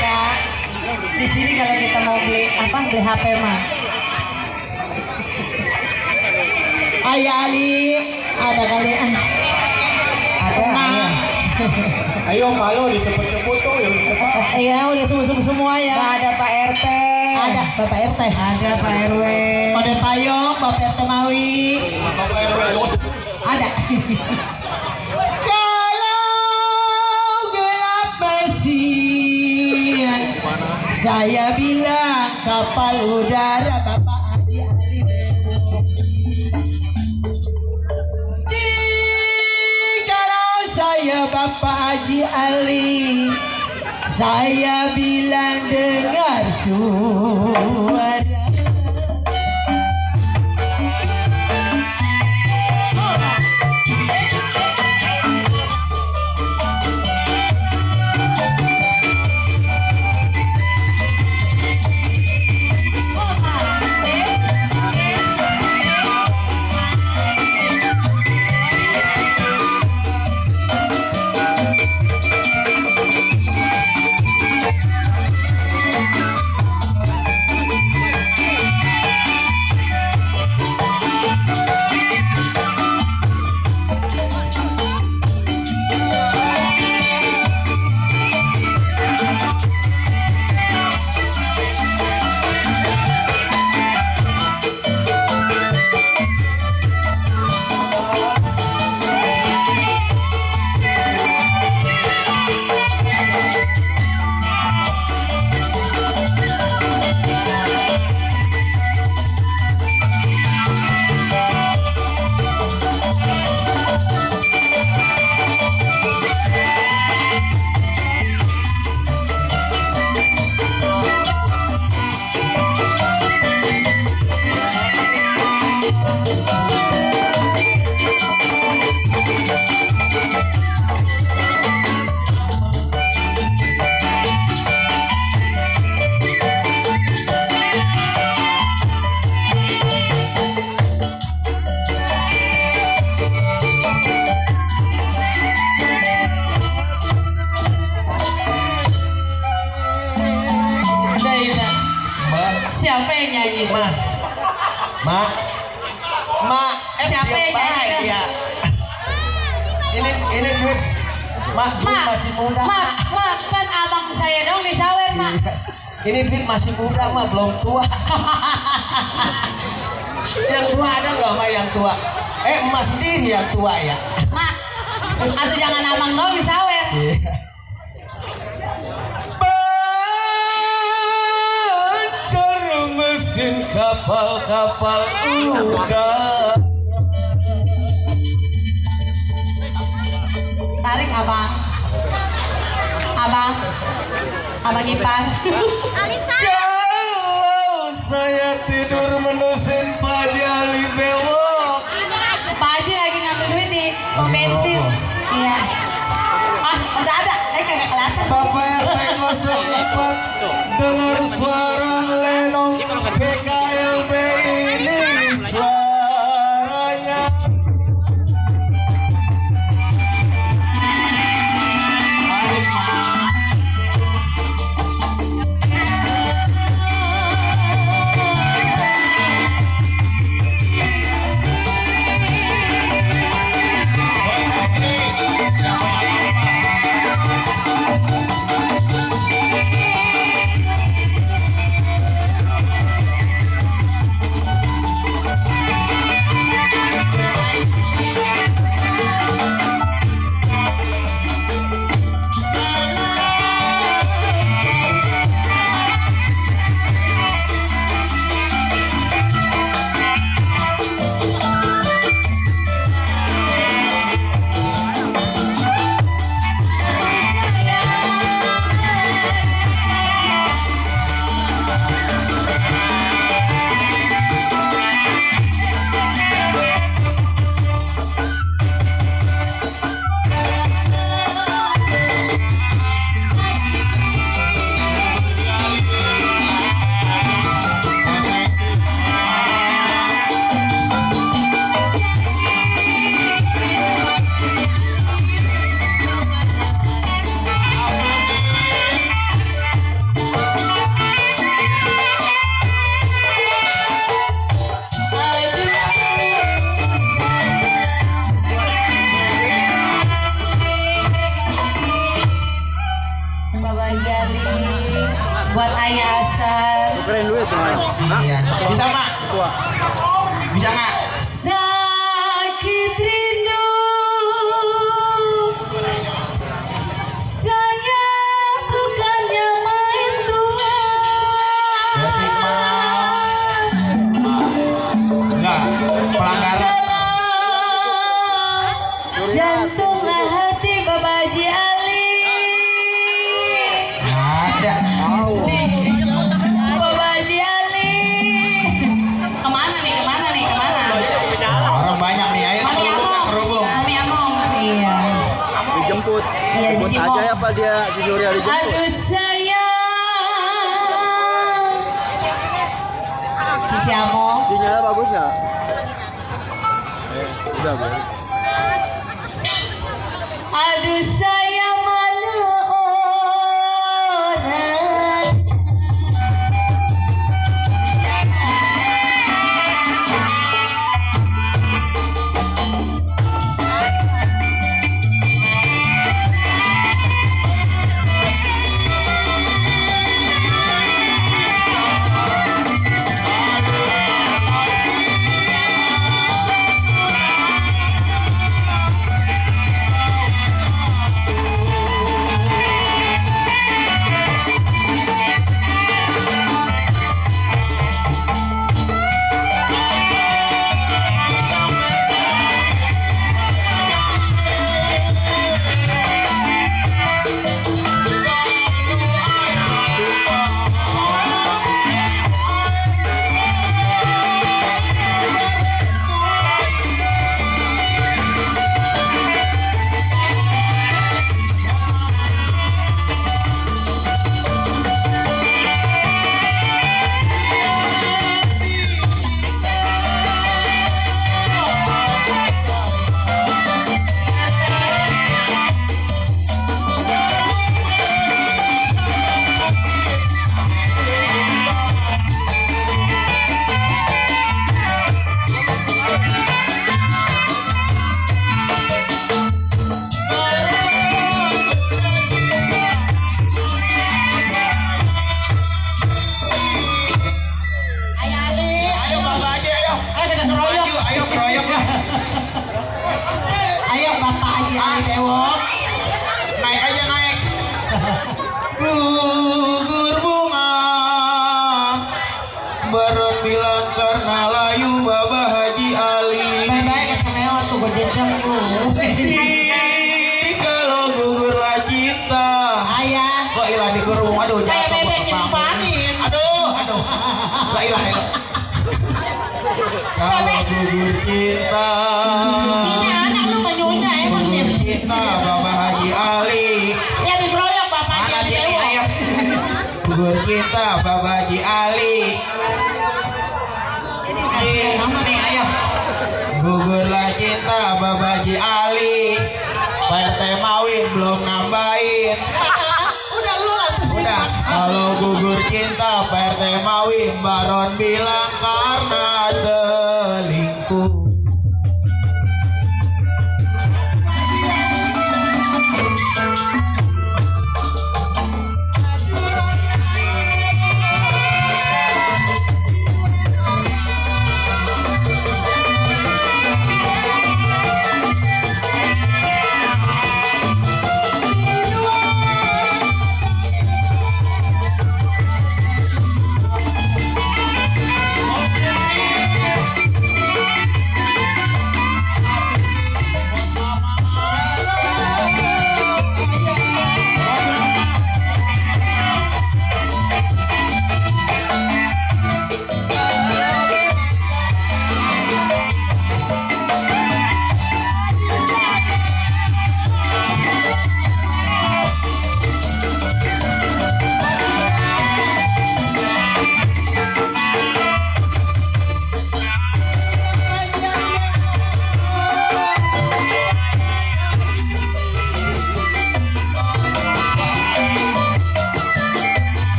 Kak. Di sini kalau kita mau beli HP mah. Ayah Ali, ada kali ah. Ada. Nah. Ayo malu disebut-sebut tuh yang Iya udah semua ya. Nggak ada Pak RT. Ada Bapak RT. Ada Pak RW. Pada Tayong, Bapak RT Mawi. Ada. Kalau gelap mesin, saya bilang kapal udara Bapak Haji Ali Bewok. Kalau saya Bapak Haji Ali, saya bilang dengar suara. Siapa yang nyanyi? Ma, Siapa yang nyanyi? Ya. Ini duit, Mak, duit masih muda. Ma, kan abang saya dong disawer, Ma. Ini duit masih muda, Ma, belum tua. Yang tua ada nggak, Ma, yang tua? Emak sendiri yang tua ya. Ma, atau jangan abang dong disawer. Bancar mesin kapal-kapal udara. Tarik abang. Abang Ipar. Kalau saya tidur menusin Pak Haji Ali Bewok. Pak Haji lagi ngambil duit di pom bensin. Iya. Udah ada. Kagak kelihatan. Bapak RT 04 dengar suara lenong PKLB ini suaranya. keren duit gimana? Iya. Bisa mak? Bisa nggak? Sakit rindu saya bukannya main Asik mak. tuan. Enggak. Pelanggaran. Jantunglah hati Babaji Ali. Ada. Babaji Ali. Kemana nih? Kemana nih? Kemana? Orang banyak nih. Ayo Mami Among. kerubung. Mami Among. Iya. Dijemput. Iya, Jemput si aja Cimo. ya apa dia si Surya dijemput? Aduh sayang. Cici Among. Sinyalnya bagus nggak? Udah bu. Aduh sayang mana orang. Ayo bapak aja ayo. Ayo kita keroyok. Ayo keroyok lah. Ayo Bapak Haji Ali Bewok. Naik aja naik. Gugur bunga baron bilang karena layu Bapak Haji Ali. Baik-baik kita lewat tuh gue jenjang tuh. Ih, kalau gugurlah cinta. Ayah. Kok ilah di kurung, aduh Kayak jatuh bebek ke panggung. dipanin. Aduh. Lah ilah. Kalau gugur cinta. Ini anak lu penyonya emang sih. Gugur cinta Bapak Haji Ali. Ya dikeroyok Bapak Haji Mana Ali sini Bewok. ayo. Gugur cinta Bapak Haji Ali. Ini ayo. Gugurlah cinta Bapak Haji Ali. PRT Mawin belum nambahin. Udah lu lah tuh sih. Udah. Kalau gugur cinta PRT Mawin Baron bilang karena selingkuh.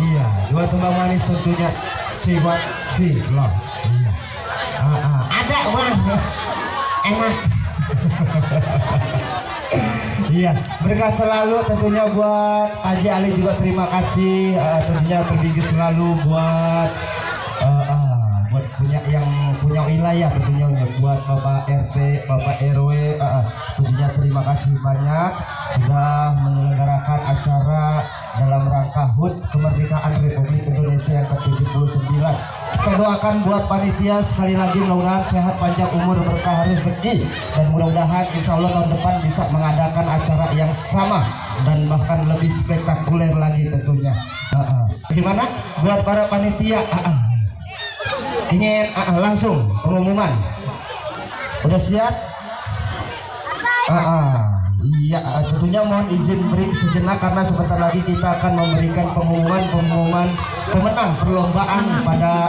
Iya, dua tumbang manis tentunya Cibat Silo. Iya. Ada bang, enak. Iya, berkah selalu tentunya buat Haji Ali juga terima kasih. Tentunya tertinggi selalu buat yang punya wilayah tentunya buat Bapak RT, Bapak RW. Tentunya terima kasih banyak sudah menyelenggarakan acara dalam rangka HUT Kemerdekaan Republik Indonesia yang ke-79. Kita doakan buat panitia sekali lagi mudah-mudahan sehat, panjang umur, berkah rezeki, dan mudah-mudahan insya Allah tahun depan bisa mengadakan acara yang sama dan bahkan lebih spektakuler lagi tentunya. Gimana buat para panitia? Ingin langsung pengumuman? Udah siap? Iya, tentunya mohon izin break sejenak karena sebentar lagi kita akan memberikan pengumuman pemenang perlombaan pada